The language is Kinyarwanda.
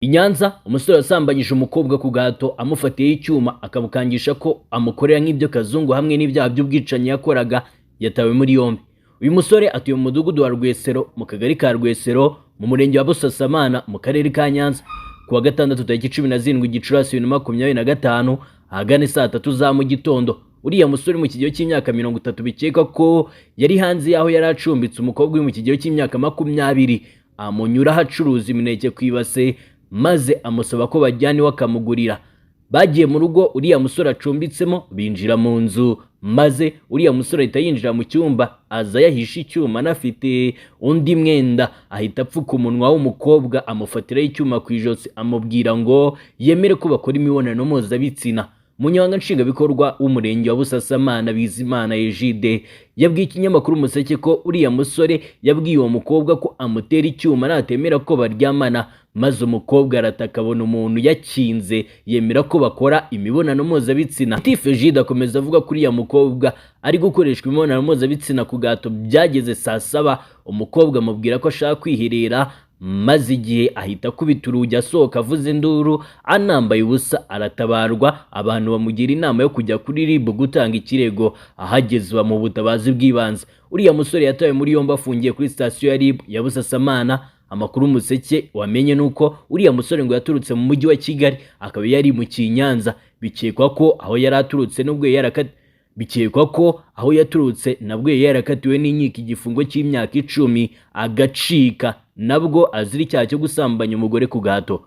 I Nyanza, umusore wasambanyije umukobwa ku gahato amufatiyeho icyuma, akamukangisha ko amukorera nk'ibyo Kazungu hamwe n'ibyaha by'ubwicanyi yakoraga, yatawe muri yombi. Uyu musore atuye mu mudugudu wa Rwesero, mu kagari ka Rwesero, mu murenge wa Busasamana, mu karere ka Nyanza. Ku wa gatandatu tariki 17 Gicurasi 2025, ahagana saa 3 za mu gitondo, uriya musore mu kigero cy'imyaka 30 bikekwa ko yari hanze y'aho yari acumbitse umukobwa uri mu kigero cy'imyaka 20, amunyuraho acuruza imineke ku ibase, maze amusaba ko bajyana iwe akamugurira. Bagiye mu rugo uriya musore acumbitsemo, binjira mu nzu, maze uriya musore ahita yinjira mu cyumba, aza yahishe icyuma anafite undi mwenda, ahita apfuka umunwa w'umukobwa, amufatiraho icyuma ku ijosi, amubwira ngo yemere ko bakora imibonano mpuzabitsina. Umunyamabanga Nshingwabikorwa w'umurenge wa Busasamana, Bizimana Egide, yabwiye ikinyamakuru Umuseke ko uriya musore yabwiye uwo mukobwa ko amutera icyuma natemera ko baryamana, maze umukobwa arataka, abona umuntu yakinze, yemera ko bakora imibonano mpuzabitsina. Tifu Egide akomeza avuga ko uriya mukobwa ari gukoreshwa imibonano mpuzabitsina ku gahato. Byageze saa 7, umukobwa amubwira ko ashaka kwiherera, maze igihe ahita akubita urugi asohoka avuza induru anambaye ubusa, aratabarwa, abantu bamugira inama yo kujya kuri RIB gutanga ikirego, ahageze bamuha ubutabazi bw'ibanze. Uriya musore yatawe muri yombi, afungiye kuri sitasiyo ya RIB ya Busasamana. Amakuru Umuseke wamenye ni uko uriya musore ngo yaturutse mu mujyi wa Kigali, akaba yari mu Kinyanza. Bikekwa ko aho yaturutse nabwo yari yarakatiwe n'inkiko igifungo cy'imyaka 10 agacika, nabwo azira icyaha cyo gusambanya umugore ku gahato.